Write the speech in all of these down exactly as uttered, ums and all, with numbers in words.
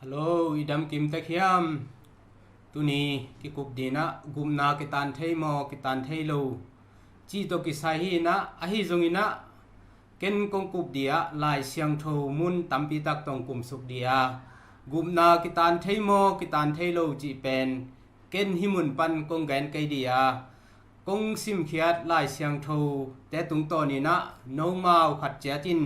Lo, i dam kim tek hiam? Tuni kikup dinah gupna kitan thei maw, kitan thei lo cih tawh kisai hi inah, ahi zonginah ken kong kup di ah Lai Siangtho mun tampi tak tawh kumsuk di a, gupna kitan thei maw, kitan thei lo cih pen ken hih mun pan kong gen kei di a, kong simkhiat Lai Siangtho te tungtawn inah nomau khat ciatin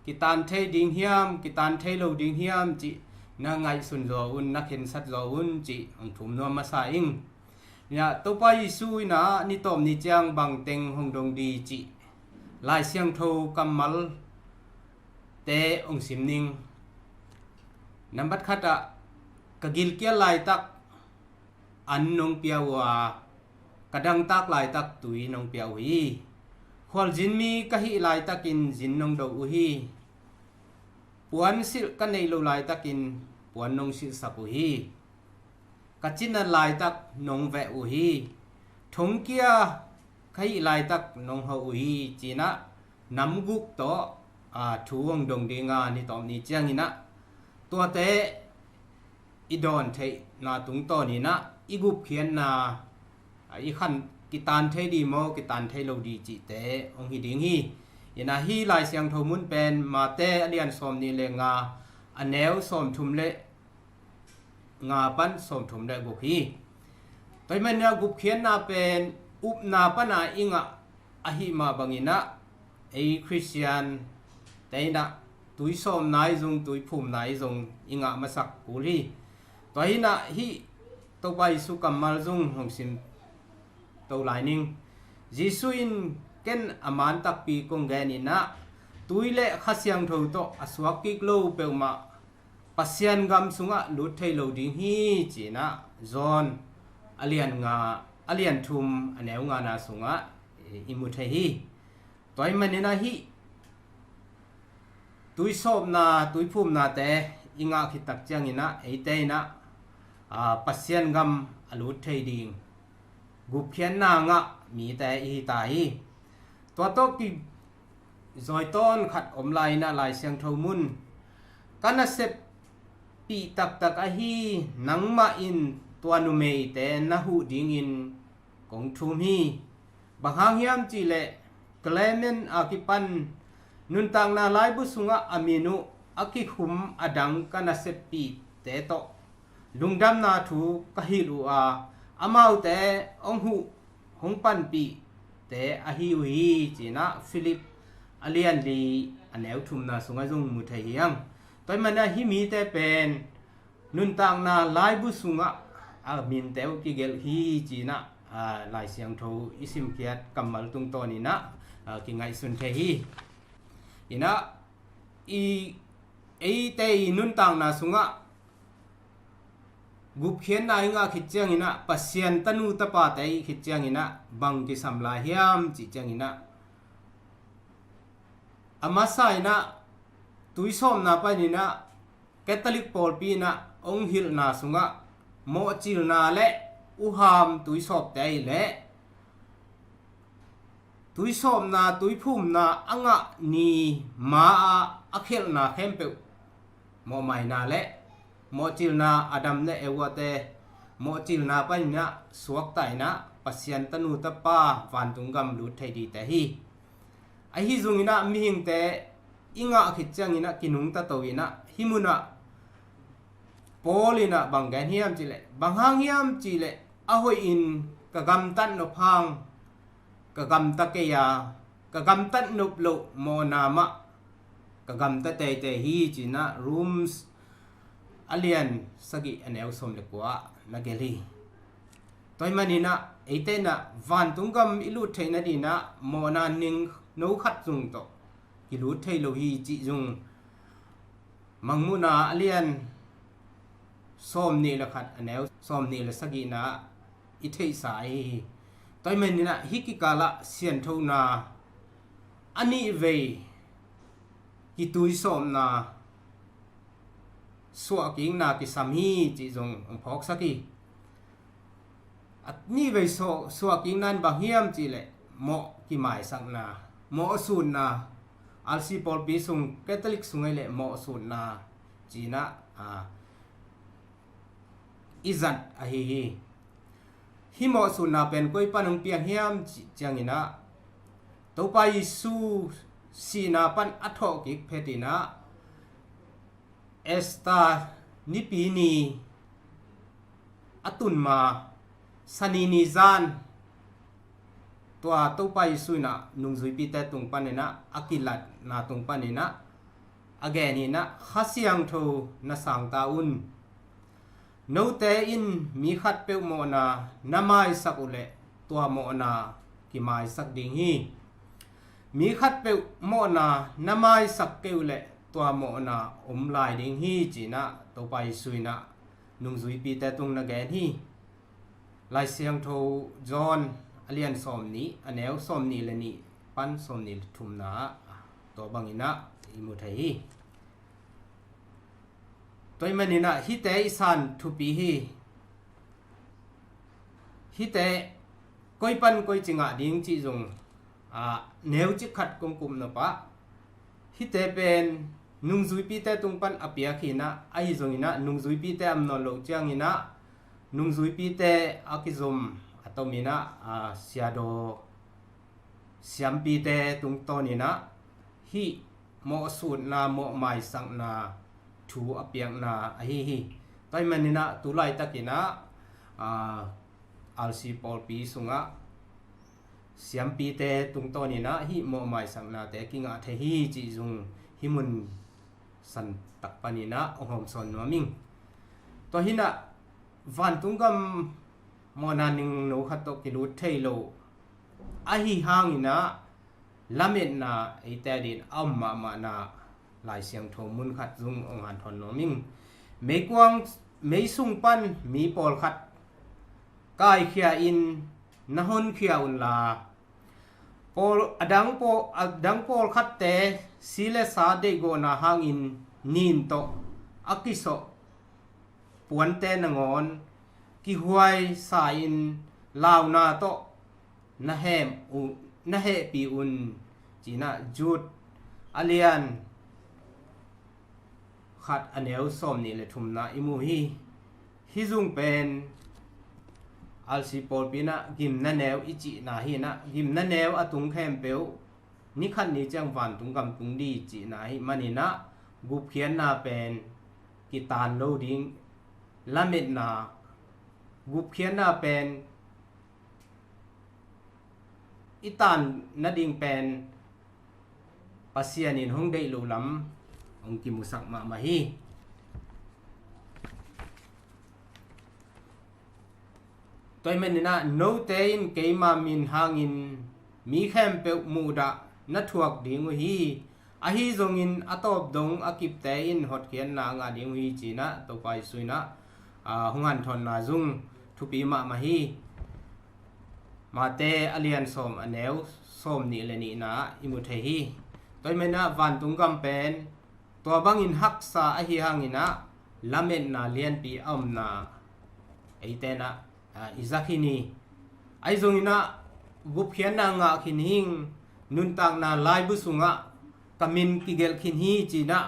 kitan thei ding hiam, kitan thei lo ding hiam cih na ngaihsun zaw un, na khensat zaw un cih hong thum nuam masa ing. Inah Topa Jesu inah ni tawp ni ciang bangteng hong dong di cih Lai Siangtho kammal te hong sim ning. Nambat khatah, ka gilkial laitak an nong pia uh a, ka dangtak laitak tui nong pia uh hi. Khualzin mi ka hih laitakin zin nong do uh hi. Puan silh ka neih lo laitakin puan nong silhsak uh hi. Ka cina laitak nong veh uh hi. Thongkia ka hih laitak nong hauh uh hi, cinah nam guk tawh, aa, thu hong dong dinga ni tawp ni cianginah tuate i dawn theihna tungtawn inah i gupkhiatna, aa, i khan kitan thei di maw, kitan thei lo di cihte hong hi ding hi. Inah hih Lai Siangtho mun pen Mate a lian sawm nih le nga, a neu sawm thum le nga pan sawm thum le guk hi. Tua ahih maninah gupkhiatna pen upna pana i ngah ahih mah banginah ei Khristian te inah tui sawmna i zong, tui phumna i zong i ngah masak kul hi. Tua hinah hih Topa Jesu kammal zong hong sim to lai ning. Jesu in ken a man takpi kong gen inah tui le Kha Siangtho tawh a suak kik lo peuhmah Pasian gam sungah lut thei lo ding hi, cinah John a lian nga, a lian thum, a neu ngana sungah i mu thei hi. Tua ahih maninah hih tui sawpna, tui phumnate i ngah khit tak cianginah eite inah, aa, Pasian gam a lut thei ding gupkhiatna ngah mite i hi ta hi. Tua tawh ki zawi tawn khat om lai inah Lai Siangtho mun, ka naseppih taktak ahi nangmah in tua numeite na huh dingin kong thum hi. Bang hang hiam cihleh Clement a kipan nuntakna laibu sungah a min uh a kikhum a dang ka naseppihte tawh lungdamna thu ka hilh uh a, amaute hong huh hong panpihte ahi uh hi, cinah Philip a lian li, a neu thumna sungah zong mu thei hi ang. Tua ahih maninah hih mite pen nuntakna laibu sungah a minte uh kigelh hi, cinah, aa, Lai Siangtho i simkhiat kammal tungtawn inah, aa, kingaihsun thei hi. Inah i eite i nuntakna sungah gupkhiatna i ngah khit cianginah Pasian tanu tapate i khit cianginah bang kisam lai hiam cih cianginah a masa inah tui sawpna paninah Catholic pawlpi inah hong hilhna sungah mawhcilna le uham tui sawpte ahi leh tui sawpna, tui phumna a ngah ni ma-ah a khelhna khempeuh mawhmaina le mawhcilna, Adam le Eva-te mawhcilna paninah suakta inah Pasian tanu tapa vantung gam lut thei dite hi. Ahi zonginah mihingte i ngah khit cianginah kinungta to inah hih munah Paul inah bang gen hiam cihleh, bang hang hiam cihleh a hoihin ka gamtat nop hang ka gamta kei a, ka gamtat nop loh mawhna mah ka gamta teitei hi, cinah Rome a lian sagih, a neu sawm le kua na gelh hi. Tua ahih maninah eite inah vantung gam i lut theihna dinah mawhna ning no khat zong tawh kilut thei lo hi cih zong Mangmuhna a lian sawm nih le khat, a neu sawm nih le sagihna i theihsa ahi hi. Tua ahih maninah hih kikalah sianthona a nihvei kituisawpna suahkikna kisam hi cih zong hong phawksak hi. A nihvei suah, suahkikna in bang hiam cihleh mawh kimaisakna, mawh sutna, R C pawlpi sung, Catholic sung ahih leh mawh sutna cinah, a, i zat ahi hi. Hih mawhsutna pen koi pan hong piang hiam cih ciangin ah, Topa Jesu sihna pan a thawhkik phetin ah, Esther nipi ni a tun ma, Sani ni zan tua Topa Jesu in ah nungzuipite tung panin ah, a kilatna tung panin ah a gen hi in ah, Kha Siangtho na sang ta un. Note in mi khatpeuh mawhna na maisak uh leh tua mawhna kimaisak ding hi. Mi khatpeuh mawhna na maisak kei uh leh tua mawhna om lai ding hi, ci-in ah Topa Jesu in ah nungzuipite tung na gen hi. Lai Siangtho John a lian sawmnih, a neu sawmnih le nih pan sawmnih le thumna ah tua bangin ah i mu thei hi. Tua ahih manin ah hihte i san thupi hi. Hihte koi pan koi ci ngah ding cih zong, ah, neu cik khat kong kup nop ah, hihte pen nungzuipite tung pan a piak hi in ah, ahi zongin ah nungzuipite a om nawn loh ciangin ah, nungzuipite a kizom a tom in ah, ah, siadaw siampite tungtawnin ah hih mawhsutna, mawhmaisakna thu a piakna ahi hi. Tua ahih manin ah tu laitakin ah, ah, R C pawlpi sungah siampite tungtawnin ah hih mawhmaisaknate kingah thei hi cih zong hih mun san tak panin ah hong hawmsawn nuam ing. Tua hi in ah vantung gam mawhna ningno khat tawh kilut thei lo ahi hangin ah lametna eite adingin a om mahmahna Lai Siangtho mun khat zong hong hanthawn nuam ing. Meikuang, meisung pan mi pawlkhat kaikhia in na honkhia unla, pawl, a dang pawl, a dang pawlkhatte si le sa deihgawhna hangin nin tawh a kisawh puante nangawn kihuaisa in launa tawh na hem uh, na hehpih un, ci-in ah Jude a lian khat a neu sawmnih le thumna i mu hi. Hih zong pen R C pawlpi in ah gimna neu i cihna hi in ah, gimna neu a tung khempeuh ni khat ni ciang vantung gam tung ding cihna ahih manin ah gupkhiatna pen kitan lo ding, lametna, gupkhiatna pen i tan nading pen Pasian in hong deih loh lam hong kimusak mahmah hi. Tua ahih manin ah note in keima min hangin mi khempeuh muhdah na thuak ding uh hi. Ahi zongin a tawp dong a kipte in hotkhiatna a ngah ding uh hi, ci-in ah Topa Jesu in ah, ah, hong hanthawnna zong thupi mahmah hi. Mate a lian sawm a neu sawmnih le nihna ah i mu thei hi. Tua ahih manin ah vantung gam pen tua bangin haksa ahi hangin ah lametna lianpi a omna eite in ah, ah, i za khin hi. Ahi zongin ah gupkhiatna ngah khin hing, nuntakna laibu sungah ka min kigelh khin hi, ci-in ah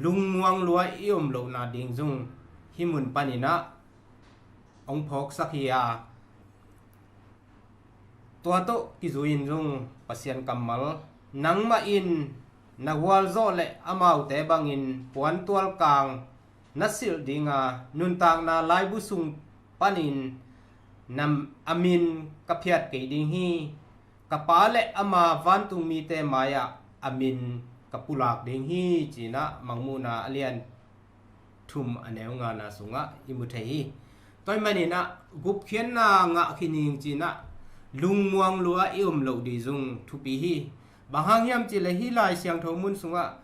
lungmuang lua i om lohna ding zong hih mun panin ah hong phawksak hi a, tua tawh kizui-in zong Pasian kammal, nangmah in na gualzawh le amaute bangin puantual kang na silh ding a, nuntakna laibu sung panin na, a min ka phiat kei ding hi. Ka Pa le ama vantung mite mai-ah a min ka pulak ding hi, ci-in ah Mangmuhna a lian thum a neu ngana sungah i mu thei hi. Tua ahih manin ah gupkhiatna ngah khin hing, ci-in ah lungmuang lua i om loh ding zong thupi hi. Bang hang hiam cih leh hih Lai Siangtho mun sungah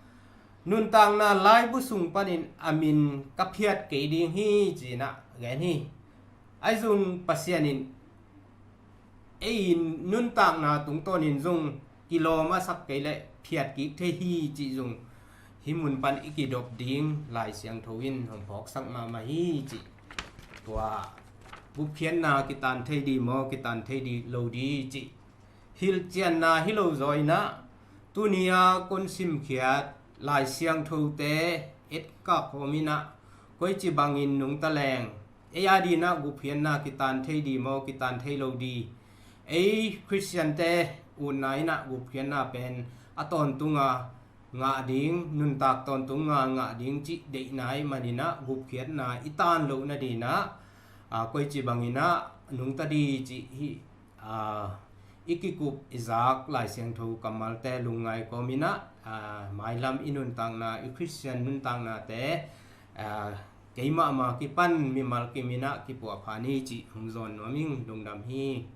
nuntakna laibu sung panin a min ka phiat kei ding hi, ci-in ah gen hi. Ahi zong Pasian in ei nuntakna tungtawnin zong kilawm a sak kei leh phiat kik thei hi cih zong hih mun pan i kidop ding Lai Siangtho in hong phawksak mahmah hi cih. Tua gupkhiatna kitan thei ding maw, kitan thei ding lo ding cih hilhcianna hi lo zaw in ah, tuni-a kon simkhiat Lai Siangthote etkak khawm in ah, koici bangin nungta leng ei a dinah gupkhiatna kitan thei di maw, kitan thei lo di? Ei Khristiante utna innah gupkhiatna pen a tawntunga ngah ding, nuntak tawntunga ngah ding cih deihna ih maninah gupkhiatna i tan loh nadinah, a, koici banginah nungta di cih hih, a, i kikup i zak Lai Siangtho kammalte lungngai kawminah, a, mailam i nuntakna, i Khristian nuntaknate, a, keimahmah kipan mimal kiminah kipuahpha ni cih hong zawn nuam ing. Lungdam hi.